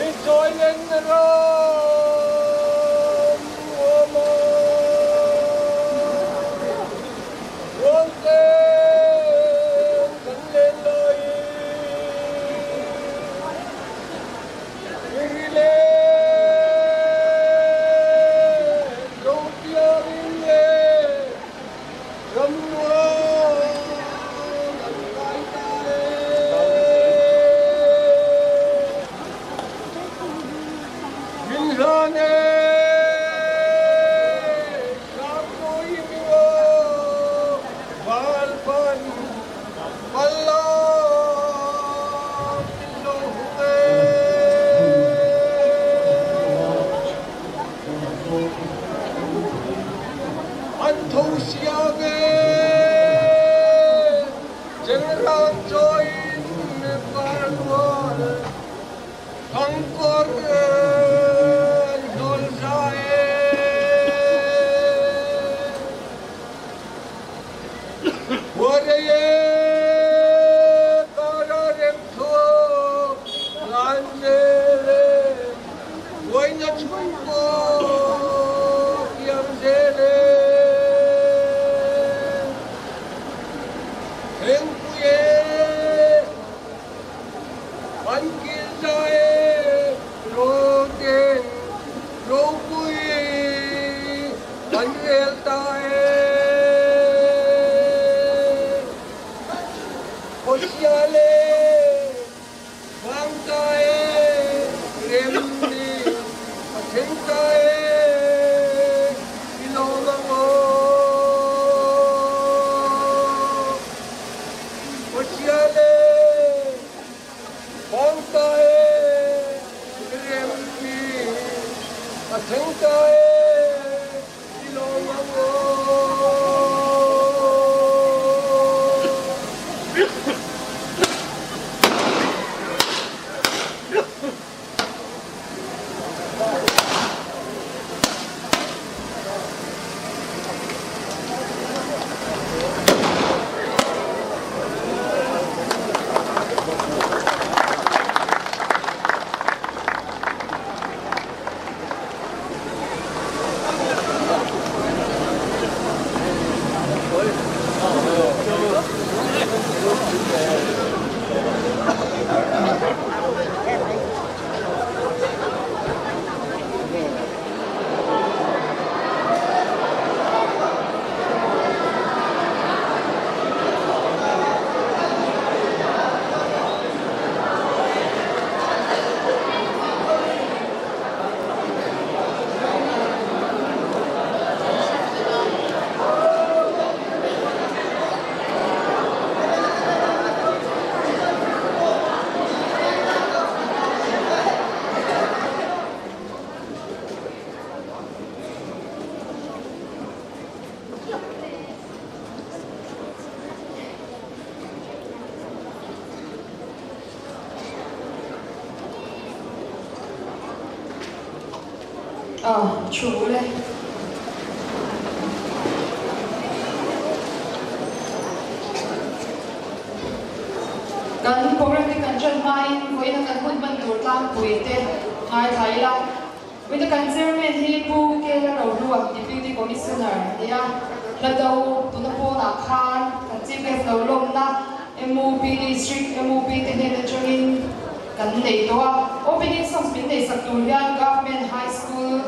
Mitcawilen na ram nuam ah Ruangten kan len lai i Rili le ropiang in le ram nuam an kai ta e. Min hlan e tlangbawi mingo valpan pallam in lo hung e. An tho siang e Chengrang cawi in parnual thangkor an hnawl za e. Khuarei e kara rem thu lan zel e buaina chhungkaw kiang zel e. Thengpui e, an kil za e, roten ropui an rel ta e. Khuasia le vang ta e, rem nih a thleng ta e, i lawm ang aw. Khuasia le vang ta e, rem nih a thleng ta e, i lawm ang aw. Thu le. Kan program te kan ṭan hmain vawiina kan hun hman tur tlangpui te ngaithla ila. Vawiina kan chairman hi Pu Kela Rohlua, Deputy Commissioner a ni a. Hla do tuna pawnah khan kan Chief Guest lo lawmna MUP District MUP te hnen aṭangin kan nei tawh a. Opening songs min nei sak tur hian Government High School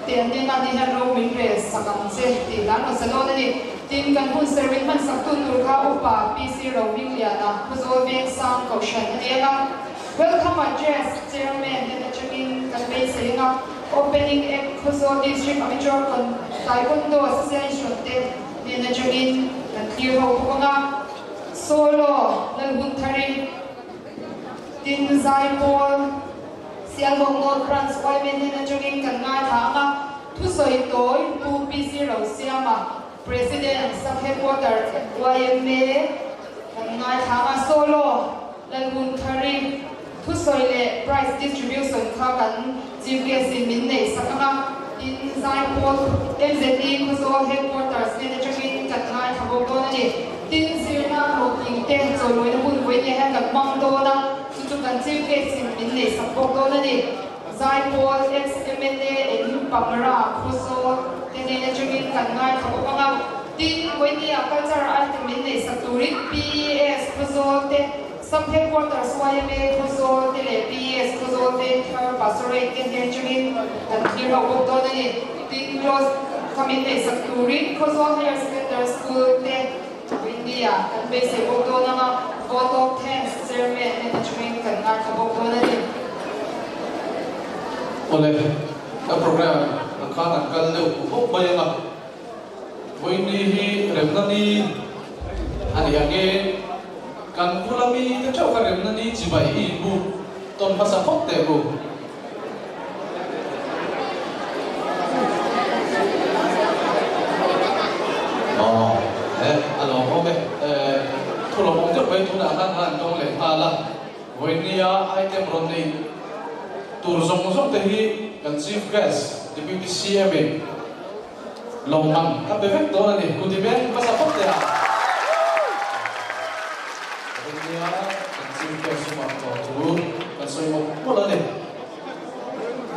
te an nen a ni hian ro min rel sak ang che tih dan rawn sa dawn a ni. Tin, kan hun service hman sak tu tur kha Upa PC Rohmingliana Khawzawl Vengsang Kohhran a ni ang a. Welcome Address Chairman hnen atangin kan beisei ang a. Opening Act Khawzawl District Amateur Taekwondo Association te hnen atangin kan thlir ho bawk ang a. Solo Lalhunthari. Tin, Zaipawl, Sialhawk North Branch yma hnen atangin kan ngaithla ang a, thusawi tawi Pu PC Rosiama, President, Sub Headquarter yma kan ngaithla ang a, Solo, Lalhunthari, thusawi leh Prize Distribution kha kan Chief Guest in min neih sak ang a, tin, Zaipawl, MZE Khawzawl Headquarters hnen atangin kan ngaithla bawk dawn a ni. Tin, zirna hlawhtling te chawimawina hun vawiin hian kan hmang dawn a, chu chu chu kan Chief Guest in min neih sak bawk dawn a ni. Zaipawl, ex-MLA Elim Pamra, Khawzawl te hnen atangin kan ngaithla bawk ang a. Tin, Vawinia Culture item min neih sak turin PES Khawzawl te, Sub Headquarters yma Khawzawl te leh PES Khawzawl te thar Pastorate te hnen atangin kan thlir ho bawk dawn a ni. Tin, Close kha min neih sak turin Khawzawl Higher Secondary School te, India kan beisei bawk dawn ang a, Vote of Thanks Chairman hnen atangin kan ngaithla bawk dawn a ni. Awle, ka program ang khan an kal deuh khawp mai ang a, vawiin hi remna ni a ni ang e, kan bula mi te theuh kha remna ni chibai hi in buk tawn hmasa phawt teh ku. Aw e a lawmawm e eh thu lawmawm deuh mai tunah khan han dawng leh nghal a, vawinia item rawn nei tur zawng zawng te hi kan Chief Guest Deputy CM in lawmman a pe vek dawn a ni, kuti veng hmasa phawt teh a. Vawinia kan Chief Guest chungah tawh thu kan sawi mawlh mawlh a ni.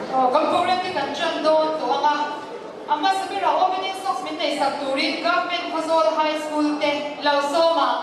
Aw, kan program te kan ṭan dawn tawh ang a, a hmasa berah opening songs min neih sak turin Government Khawzawl High School te lo sawm ang.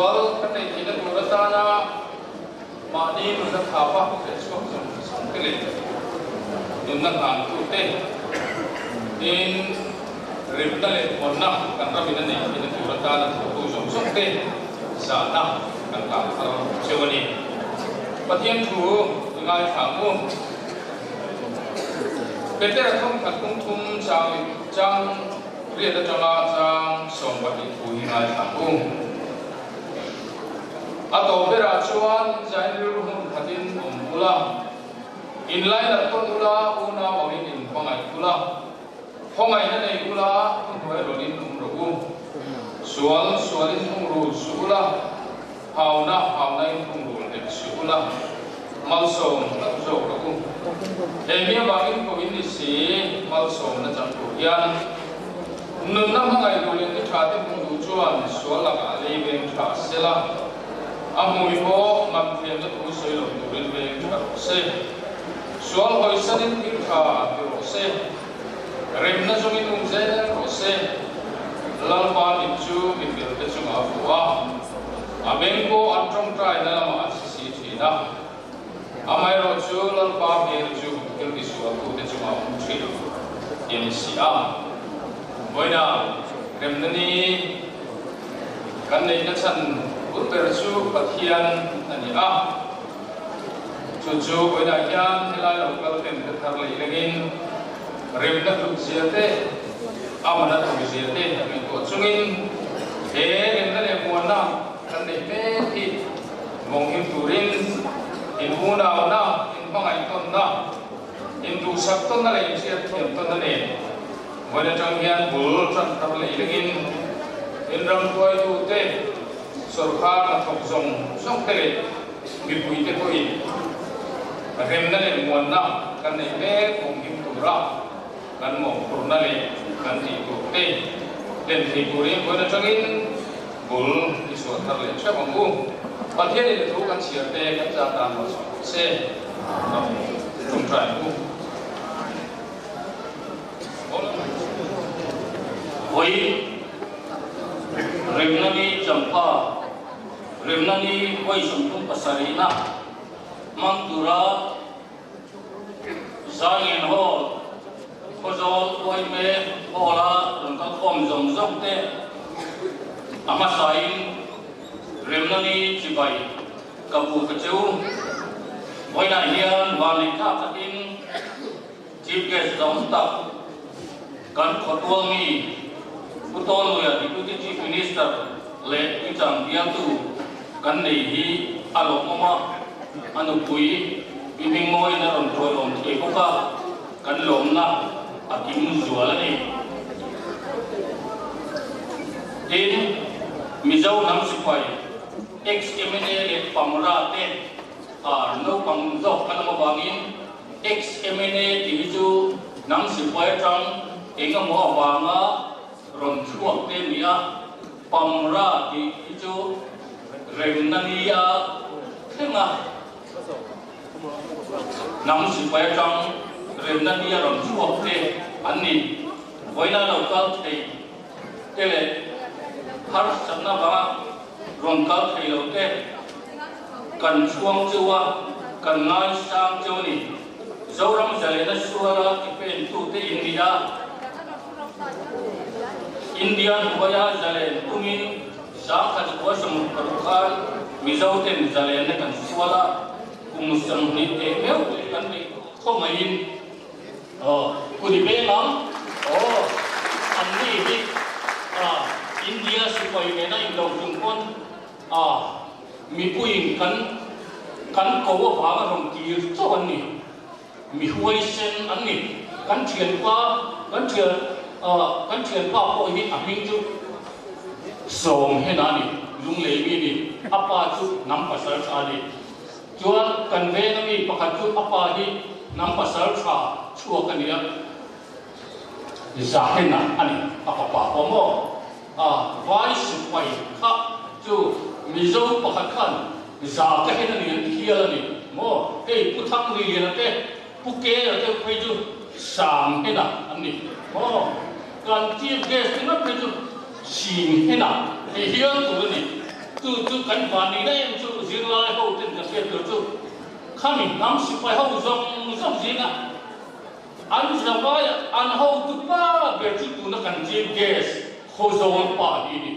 zual kan neih theihna tur atana mahni nunna thapa leh chhuak zawng zawng te leh nunna hlantute tin rimna leh muanna kan ramin a neih theihna tur atana thawktu zawng zawng te zahna kan hlan thar cheu a ni. Pathian thu i ngaithla ang u. Petera thawmkhat kungthum chang chang Riat atanga chang 20 thu hi ngaithla ang u. A tawp berah chuan inzain rilru hmun khatin awm ula, inlainat tawn ula, unau angin inhmangaih ula, khawngaihna nei ula, thuhnuai rawlin awm rawh u. Sual sualin thungrul suh ula, hauna haunain thungrul hek suh ula, malsawm hlauh zawk rawh u. He mi avangin ko in ni si, malsawmna chang tur hian nunna hmangaih duh leh ni tha te hmuh duh chuan sual lakah lei veng tha se la, a hmui pawh ngam thiamna thu sawi lo turin veng tha rawh se. Sual hawisanin thil tha ti rawh se. Remna zawngin um zel rawh se. Lalpa mit chu mi felte chungah a fuh a, a beng pawh an tawngtaina lamah a chhi si thin a. Amaherawhchu Lalpa hmel chu thil tisualtute chungah a awm thin ti a ni si a. Vawiina remna ni kan neihna chhan bul ber chu Pathian a ni a. Chu chu vawiinah hian helai lo kal ten ka thar leh lengin remna hlut zia te, amana thawk zia te ngaihtuah chungin he remna leh muanna kan neih mek hi vawnghim turin inhunauna, inhmangaihtawnna, induhsak tawnna leh inhriatthiam tawnna nen vawiin atang hian bul tan thar leh lengin inramhruaitute Sawrkar hnathawk zawng zawng te leh mipuite pawhin remna leh muanna kan neih mek awm him tura kan mawhphurhna leh kan tih tur te hlen thei turin vawiin atangin bul i chhuah thar leh theuh ang u. Pathianin a thu kan chhiar te kan zah tan lo chhuah rawh se. Amen. Ṭawngṭai ang u. Vawiin Remnani Champa, Remnani vawi 37 na hmang tura Zaingen Hall, Khawzawl Uaime Hall-a rawn kalkhawm zawng zawng te a hmasain Remnani chibai ka bu ka cheu. Vawiinah hian vanneih thlak takin Chief Guest zawng tak kan khawtual mi Pu Tawnluia Deputy Chief Minister leh Tuichang bialtu kan nei hi a lawmawm a, a nupui Pi Hmingmawiin a rawn tawiawm thei bawk a, kan lawmna a kim zual a ni. Tin, Mizo hnam sipai ex-MLA leh Pamra te naupang zawk kan awm avangin Ex-MNA tih hi chu hnam sipai atang eng emaw avanga rawn chhuak te a ni a, Pamra tih hi chu remna nia thleng a, hnam sipai atang remna nia rawn chhuak te an ni. Vawiina lo kal thei te leh harsatna vanga rawn kal thei lo te kan chhuang cheu a, kan ngaisang cheu a ni. Zoram zalena suala tipentu te in ni a, India hnuaia zalen tumin 1960 khan Mizo ten zalenna kan sual a, kum 20 teh meuh kan neih khawngaihin Kut i peng ang. Aw, an ni hi India sipai nena indo chung pawn mipuiin kan kan ko avanga rawn kir chauh an ni. Mi huaisen an ni. Kan thianpa kan thian kan thianpa pawh hi a hming chu Sawmhena a ni, Lunglei mi a ni. A pa chu hnam pasal tha a ni. Chuan kan veng ami pakhat chu a pa hi hnam pasal tha chhuak a nia, Zahena a ni, a fapa pawh maw? A vai sipai kha chu Mizo pakhat khan za ka hen a ni an ti hial a ni maw? Hei Pu Thangliana te, Pu Kela te phei chu Sang hena an ni maw? Kan Chief Guest te ngat phei chu Sing hena ti hial tur a ni. Chu chu kan vanneihna em chu zirlai ho ten ka hriat tur chu khami hnam sipai ho zawng zawng zinga an zavai an hotu pa ber chu tuna kan Chief Guest Khawzawl pa hi a ni.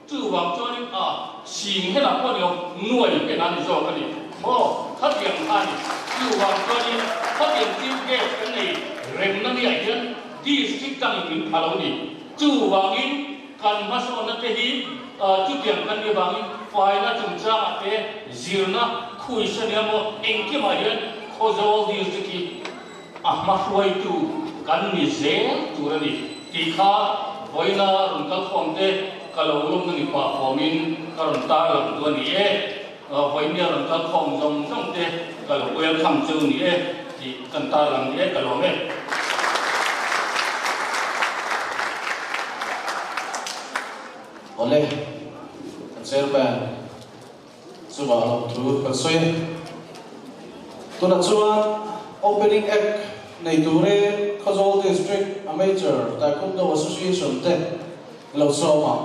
Chuvang chuanin a sing helah pawh ni lo, nuai hen a ni zawk a ni. Maw? Khatiang kha a ni. Chuvang chuanin khatiang Chief Guest kan nei remna niah hian District dangin min pha lo a ni. Chuvangin kan hmasawnna te hi chutiang kan nih avangin faina chungchangah te zirna khuisa nia maw engkimah hian Khawzawl District hi a hmahruaitu kan ni zel tur a ni tih kha vawiina rawn kal khawm te ka lo lawmna ni pah khawmin ka rawn tar lang tu a ni e. Vawinia rawn kal khawm zawng zawng te ka lo welcome cheu ni e tih kan tar lang ni e ka lawm e. Awle, kan chairman chungah lawmthu kan sawi a. Tunah chuan Opening Act nei turin Khawzawl District Amateur Taekwondo Association te lo sawm a.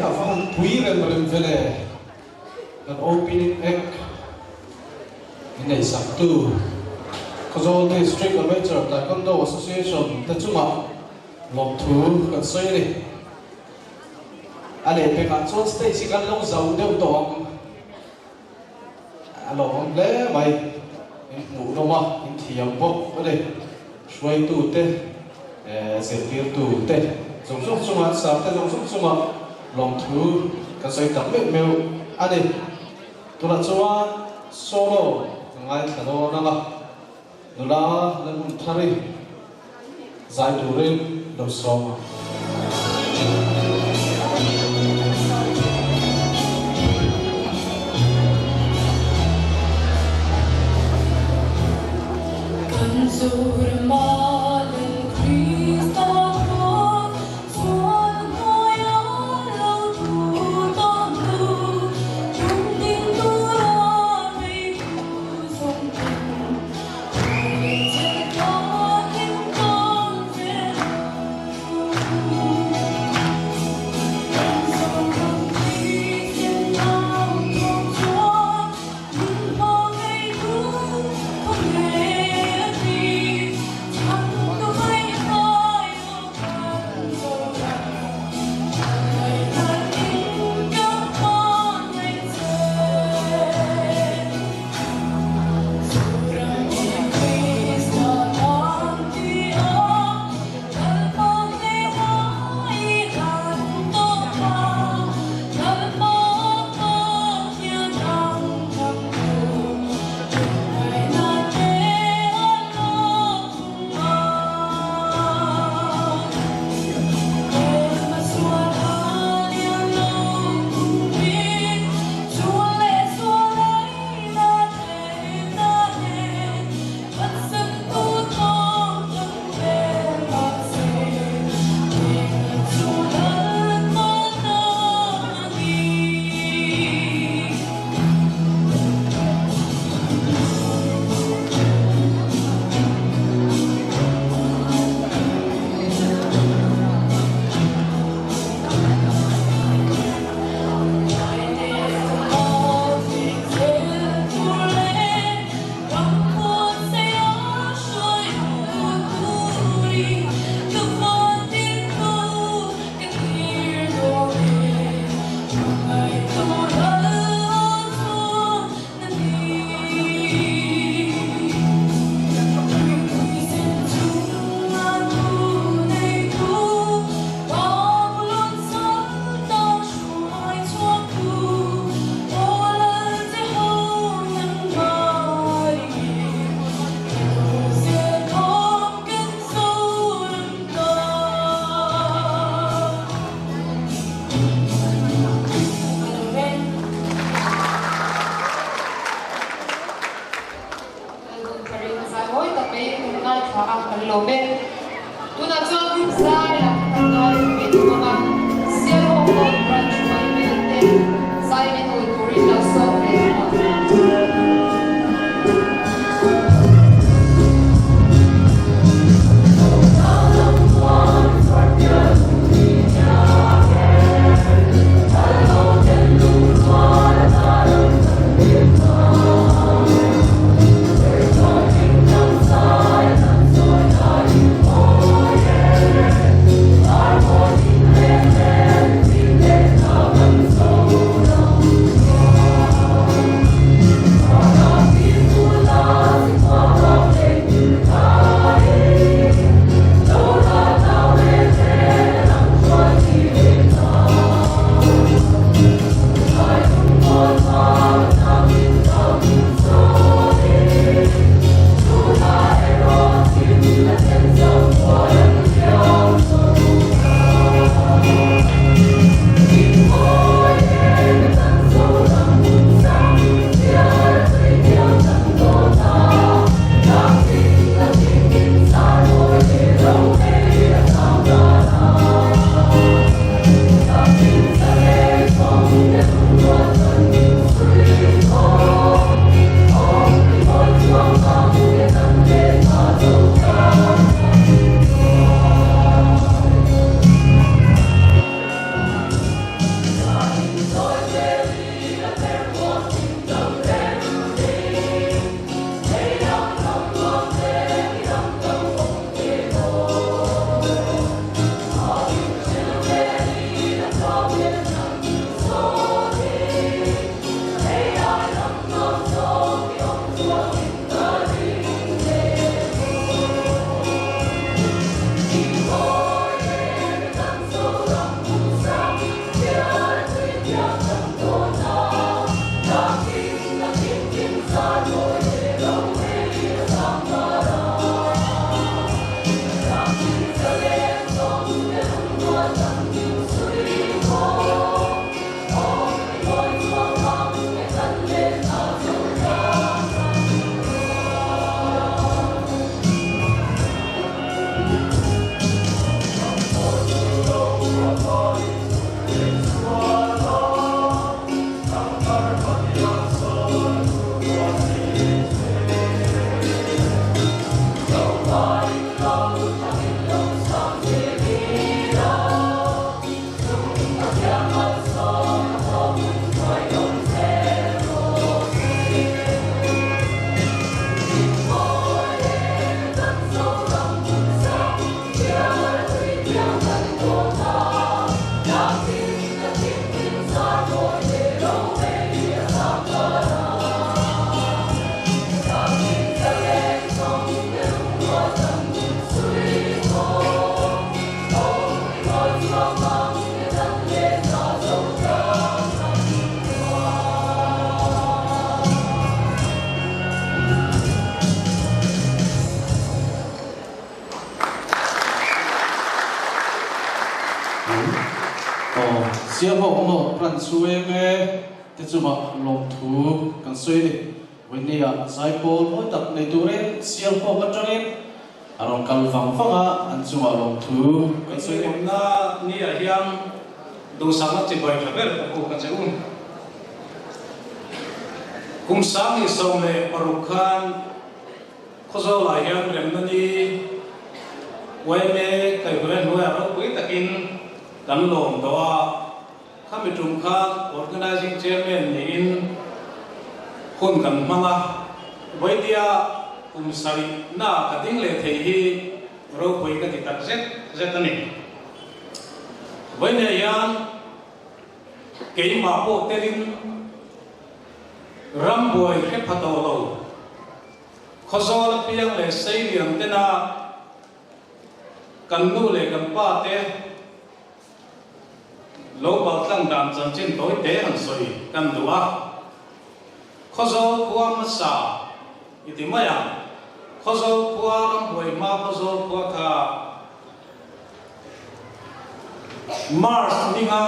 A va han pui rem rem ve le. Kan opening act min nei sak tu Khawzawl District Amateur Taekwondo Association te chungah lawmthu kan sawi a ni. A lehpekah chuan stage hi kan lo zo deuh tawh ang. A lawmawm hle mai. In hmuh nawm a, in thiam bawk a ni. Hruaitute, zirtirtute zawng zawng chungah, sarte zawng zawng chungah lawmthu kan sawi tak meuh meuh a ni. Tunah chuan solo ka ngaithla dawn ang a, nula Lalhmunthari zai turin lo sawm ang. Sialhawk North Branch yma te chungah lawmthu kan sawi a ni. Vawinia zaipawl mawi tak nei turin Sialhawk atangin a rawn kal vang vang a, an chungah lawmthu kan sawi a ni. Awmna ni ah hian duhsakna chibai tha ber ka buk a che u. Kum 2016 khan Khawzawlah hian remna ni yma kaihhruai hnuaiah ropui takin kan lawm tawh a, khami tum khan Organising Chairman niin hun kan hmang a, vawitia kum sarihna ka ding leh thei hi ropui ka ti tak zet zet a ni. Vawinia hian keimah pawh telin rambuai hre pha tawh lo. Khawzawl apiang leh Seilian tena kan nu leh kan pa te lo paltlang dan chanchin tawi te han sawi kan duh a. Khawzawl khua hmasa i ti mai ang. Khawzawl khua rambuai hma Khawzawl khua kha March ninga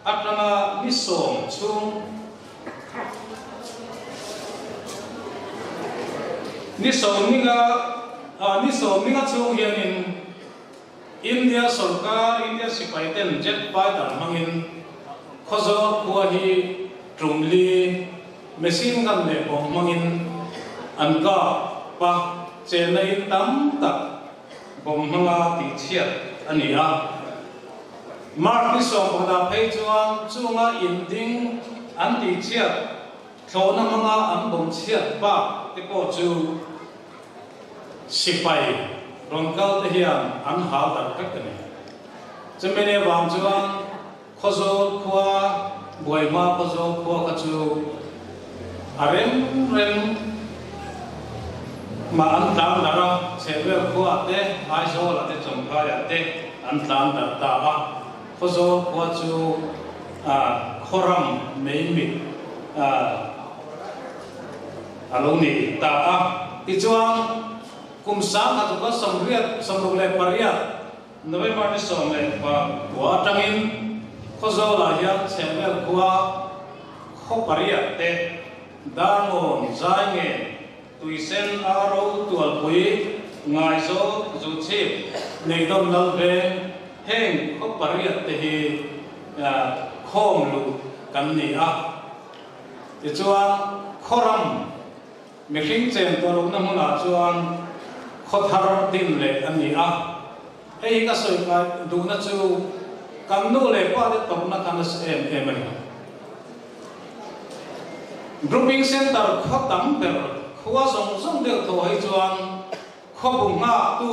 atanga ni sawm chhung Ni sawmninga ah ni sawmninga chhung hianin India sorkar, India sipai ten jet fighter hmangin Khawzawl khua hi tumli machine gun leh bomb hmangin an kap a, chenna in tam tak bomb hmanga tihchhiat a ni a. March ni sawmpakhatah phei chuan chunga inding an tihchhiat thlawhna hmanga an bawmchhiat bak te pawh chu sipai rawn kal te hian an hal darh vek a ni. Chumi ni avang chuan Khawzawl khua, Buaihma Khawzawl khua kha chu a rem rem mah an tlan darh a, Chhehvel khuaah te, Aizawlah te, Chawngkhaiah te an tlan darh ta a. Khawzawl khua chu khawram meimit a lo ni ta a. Tichuan, kum 1968 November ni 19 atangin Khawzawlah hian chhehvel khua khaw pariat te, Darngawn, Zaingen, Tuisen, Aro, Tualpui, Ngaizawl, Zuchhip, Neidawm Lalveng heng khaw pariat te hi khawm luh kan ni a. Tichuan khawram Mihring chen tawh lohna hmunah chuan khaw thar din leh a ni a. Hei hi ka sawi kai duhna chu kan nu leh pa te tawrhna kha nasa em em a ni. Grouping Centre khaw tam ber khua zawng zawng deuh thaw hi chuan khaw bu nghaktu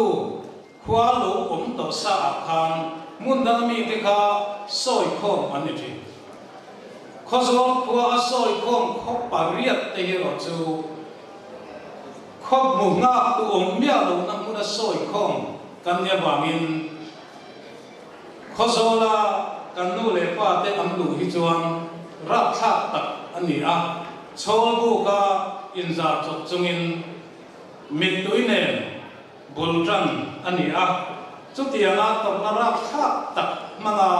khua lo awm tawh sa ah khan hmun dang mite kha sawi khawm an ni thin. Khawzawl khua a sawi khawm khaw pariat te hi erawh chu khaw hmu nghak tu awm miah lohna hmuna sawi khawm kan nia vangin Khawzawla kan nu leh pa te an luh hi chuan rapthlak tak a ni a, chhawlbuka inzar chawp chungin. Mittui nen bul tan a ni a, chutianga tawrhna rapthlak tak hmanga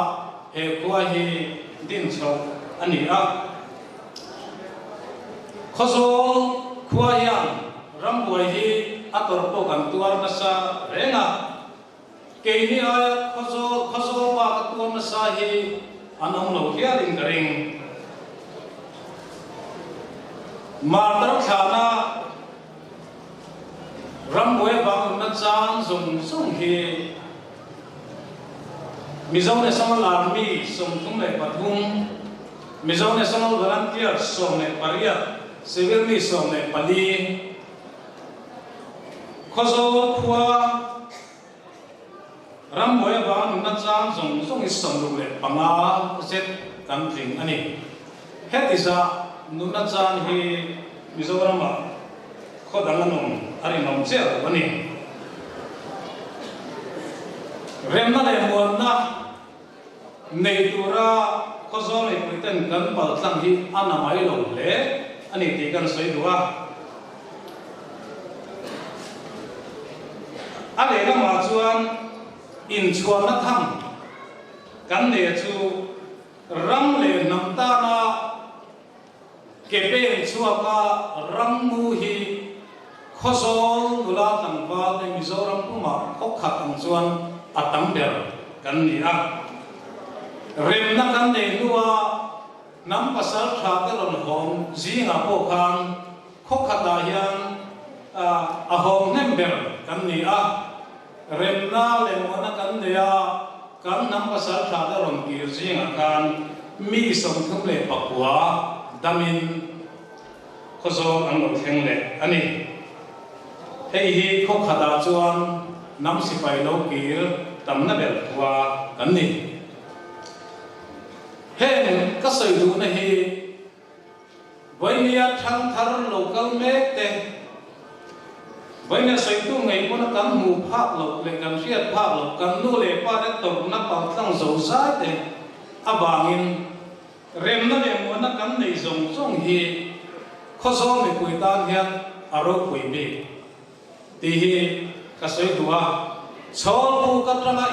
he khua hi din chhoh a ni a. Khawzawl khua hian rambuai hi a tawrh pawh kan tuar nasa reng a, keini aia Khawzawl Khawzawl bak a tuar nasa hi an awm lo hialin ka ring. Martar thlahna Rambuai avang nunna chang zawng zawng hi Mizo National Army 33, Mizo National Volunteers 18, Civil mi 14, Khawzawl khua Rambuai avang nunna chang zawng zawng hi 65 zet kan tling a ni. Heti zah nunna chang hi Mizoramah Khaw dang an awm a rinawm chiah lo a ni. Remna leh muanna nei tura Khawzawl mipuiten kan paltlang hi a na mai lo hle a ni tih kan sawi duh a. A lehlamah chuan inchhuanna tham kan nei chu ram leh hnam tana Ke pen chhuaka rammu hi Khawzawl nula tlangval te Mizoram pumah khaw khat ang chuan a tam ber kan ni a. Remna kan nei hnua hnam pasal tha te rawn hawm zingah pawh khan khaw khatah hian a hawm hnem ber kan ni a. Remna leh muahna kan nei a, kan hnam pasal tha te rawn kir zingah khan mi 39 damin Khawzawl an lo thleng leh a ni. Hei hi khaw khatah chuan hnam sipai lo kir tamna ber khua kan ni. Heng ka sawi duhna hi Vainia thangthar lo kal mek te, Vainia sawitu ngei pawna kan hmuh phak loh leh kan hriat phak loh kan nu leh pa te tawrhna paltlang zo zai te avangin remna leh muanna kan nei zawng zawng hi Khawzawl mipui tan hian a ropui bik tih hi ka sawi duh a. Chhawlbuk atanga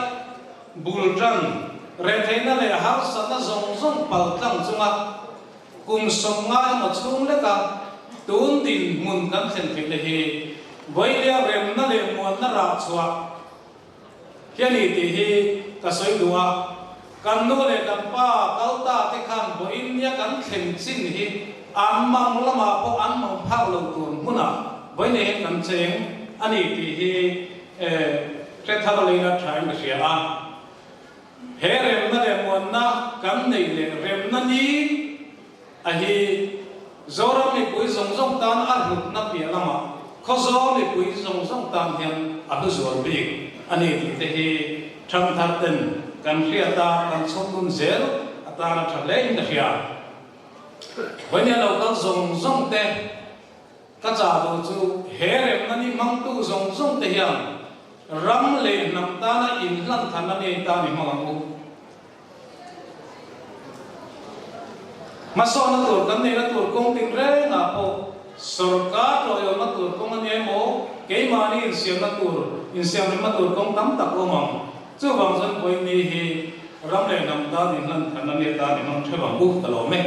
bul tan retheihna leh harsatna zawng zawng paltlang chunga Kum 50 emaw chhung leka tun dinhmun kan thlen theihna hi Vailia remna leh muanna rah chhuah hi a ni tih hi ka sawi duh a. Kan nu leh kan pa kal ta te khan vawiin nia kan thlen chin hi an mang lamah pawh an mang phak lo tur hmunah Vainia hian kan cheng a ni tih hi hre thar leina thain ka hria a. He remna leh muanna kan neih leh remna ni a hi Zoram mipui zawng zawng tan a hlutna piah lamah Khawzawl mipui zawng zawng tan hian a hlu zual bik a ni tih te hi thangthar ten kan hriat a, kan chhawmnun zel atan a tha hle in ka hria. Vawini a lo kal zawng zawng te Ka chah duh chu he remna ni hmangtu zawng zawng te hian ram leh hnam tana inhlan than a nei ta ni hmang ang u. Hmasawnna tur kan neihna tur kawng tinrengah pawh sawrkar tlawihawmna tur kawng a nia emaw, keimahni insiamna tur, insiamremna tur kawng tam tak awm ang. Chuvang chuan vawiin ni hi ram leh hnam tan inhlan than a nia ta ni hmang theuh ang u, ka lawm e.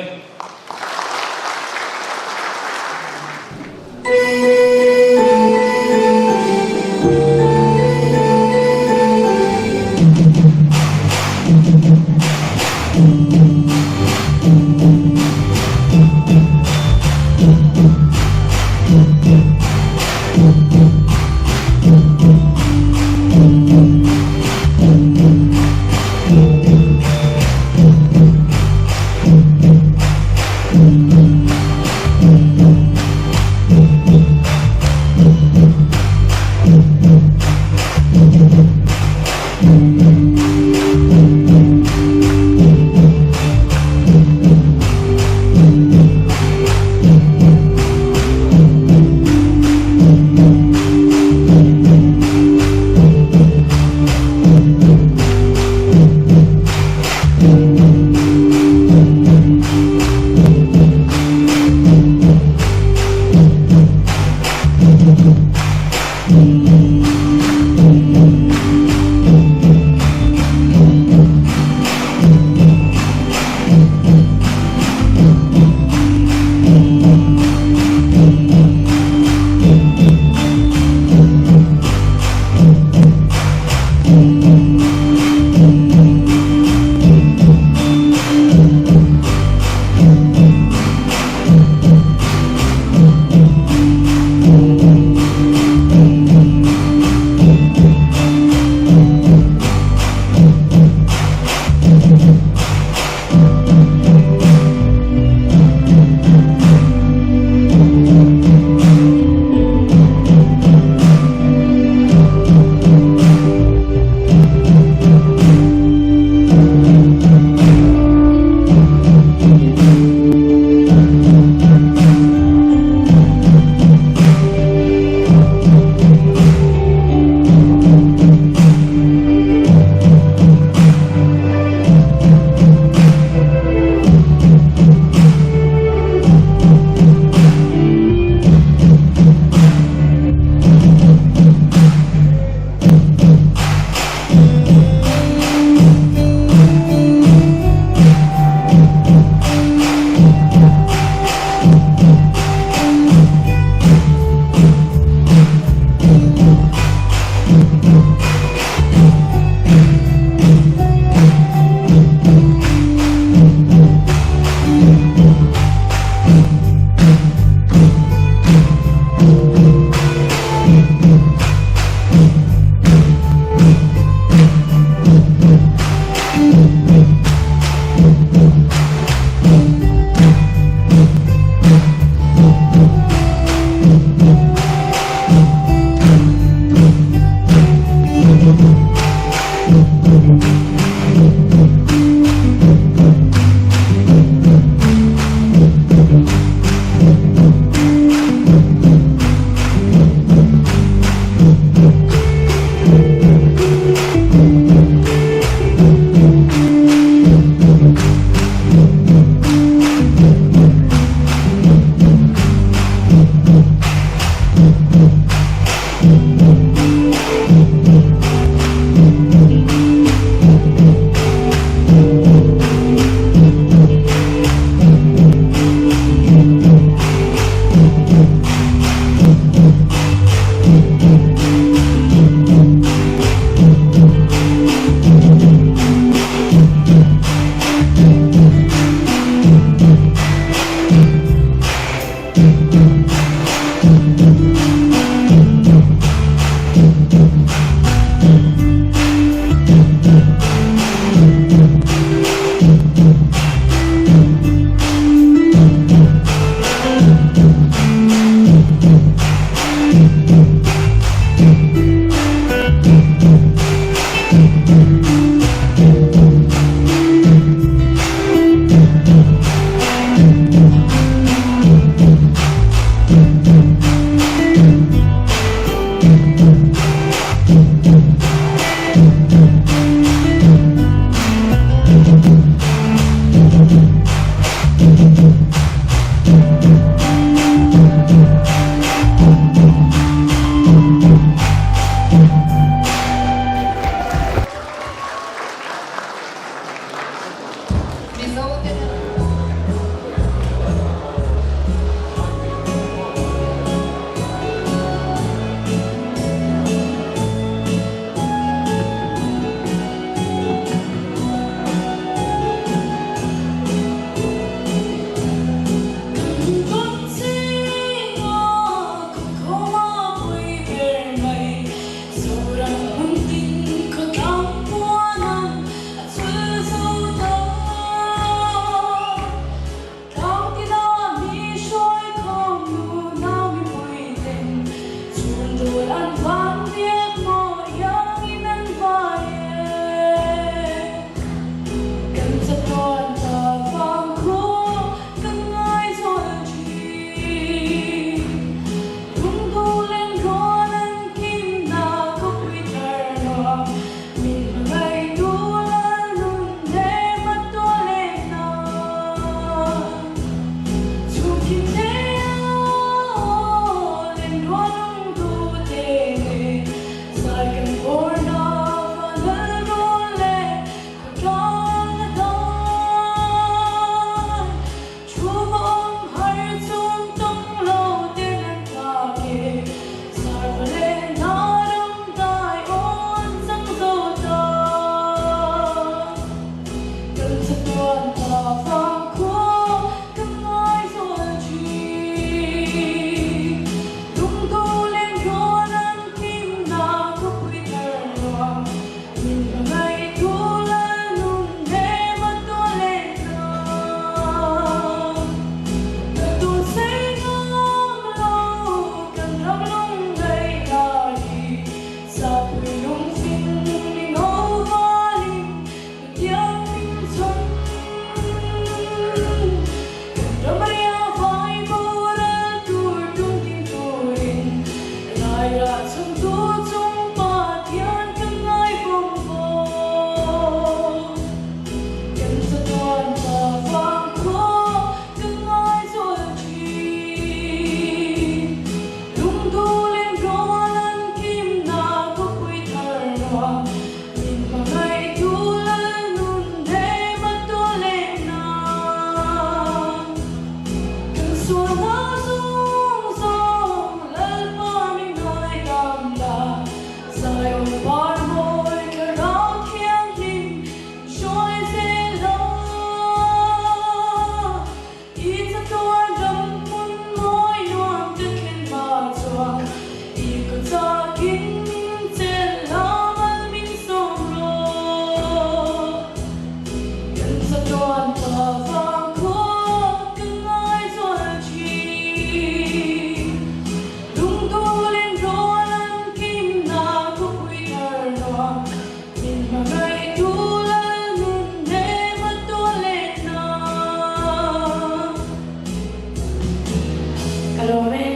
Zion.